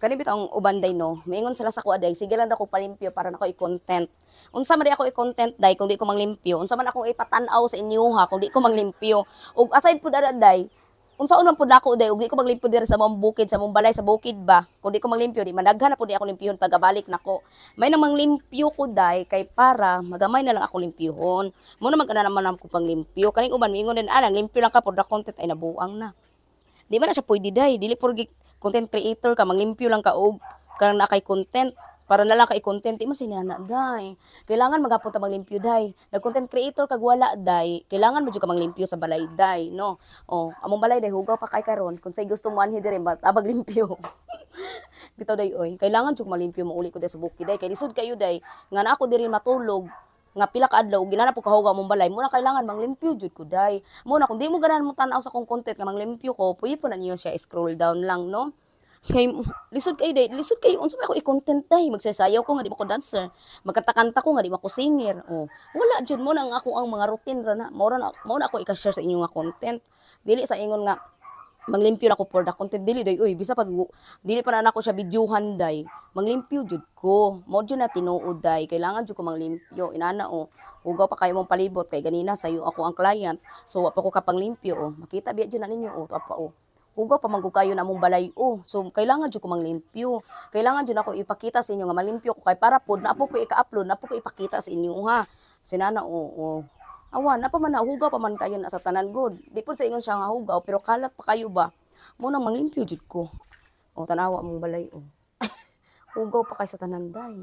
Kani bitaw ang uban day, no. Miingon sila sa kuha day, sige lang daw ko palimpyo para nako i-content. Unsa man di ako i-content day kung di ko manglimpyo? Unsa man akong ipatan-aw sa inyo ha kung di ko manglimpyo? Ug aside pud ana day, unsaon man pud nako day ug di ko maglimpyo diri sa mong bukid, sa mong balay sa bukid ba? Kung di ko manglimpyo, di managhan na pud di ako limpyuhon tagabalik nako. May nang manglimpyo ko day kay para magamay na lang ako limpyuhon. Mo na magana naman ako panglimpyo. Kaning uban miingon din alang limpyo lang ka for the content, ay nabuang na. Di ba na siya pwede day? Dili porge content creator ka, manglimpyo lang ka og kanang na kay content para na lang kay content, di man sinana day. Kailangan maghapon ta manglimpyo day. Nag content creator kag wala day, kailangan mo jud ka manglimpyo sa balay day, no? Oh, among balay day hugaw pa kay karon. Kung say gusto mo anhi diri ba tabag limpyo. Bitaw day oy, kailangan jud malimpyo mauli ko day sa bukid day kay lisod kayo day nga na ako diri matulog nga pila ka adlaw ginana po kahugaw among balay mo na kailangan manglimpyo jud ko day. Mo na kung di mo ganahan mo tan-aw sa akong content nga manglimpyo ko, pwede po na niyo siya scroll down lang, no? Kay lisod kayo day, lisod kayo unsa may ako i-content day? Magsasayaw ko nga di mo ko dancer, magkanta-kanta ko nga di mo ko singer. Oh, wala jud mo na ang ako ang mga routine ra na. Mao na ako i-share sa inyo nga content. Dili sa ingon nga manglimpyo na ko for the content, dili day oy. Bisa pag dili pa na nako siya videohan day, manglimpyo jud ko. Mo jud na tinuod day, kailangan jud ko manglimpyo inana. Oh, hugaw pa kayo mong palibot kay ganina sayo ako ang client, so wa pa ko kapanglimpyo. Oh, makita biya jud na ninyo. Oh, to pa, oh, hugaw pa man gud kayo na among balay. Oh, so kailangan jud ko manglimpyo. Kailangan jud ako ipakita sa inyo nga malimpyo ko kay para pod na po ko ika-upload na po ko ipakita sa inyo ha. So inana, oh, oh. Awan, na pa man na, hugaw pa man kayo na sa tanan good. Di po sa ingon siya nga hugaw, pero kalat pa kayo ba? Mo nang manglimpyo jud ko. O, tanawa mong balay, oh. Hugaw pa kayo sa tanan day.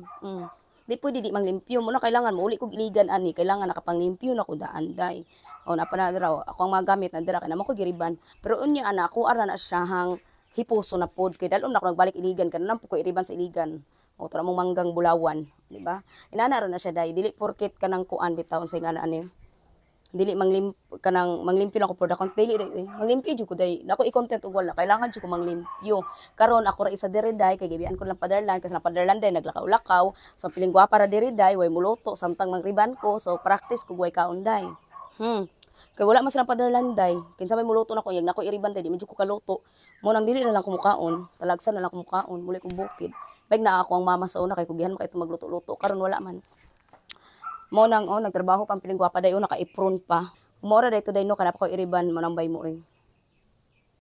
Di pwede di manglimpyo. Mo na kailangan, mauli kog iligan ani, kailangan nakapanglimpyo na ko daan day. O, napa na raw, ako ang mga gamit na dira, kay naman ko giriban. Pero unya ana, ako ara na siya hang hipuso na pod kay dalom na ako nagbalik iligan kana ko iriban sa iligan. O, tara mong manggang bulawan, di ba? Inana ra na siya day, dili porket kanang kuan bitaw sa ngana ani dili manglim kanang manglimpyo na ko for the content, dili day eh. Manglimpyo jud ko day nako i-content og wala, kailangan jud ko manglimpyo. Karon ako ra isa diri day kay gibian ko lang paderlan kasi na paderlan day naglakaw-lakaw, so piling gwapa ra diri day, way muluto samtang mangriban ko, so practice ko way kaon day. Kay wala man silang paderlan day, kinsa may muluto nako? Yag nako iriban day, di man jud ko kaluto. Mo nang dili na lang ko mukaon, talagsan na lang ko mukaon, muli kong bukid. Bag na ako ang mama sa una kay kugihan mo kay magluto-luto, karon wala man. Mo nang oh, nagtrabaho pa ang piling gwapa day, oh, naka-apron pa. Mora day to day no kana pa ko iriban mo nang bay mo oy.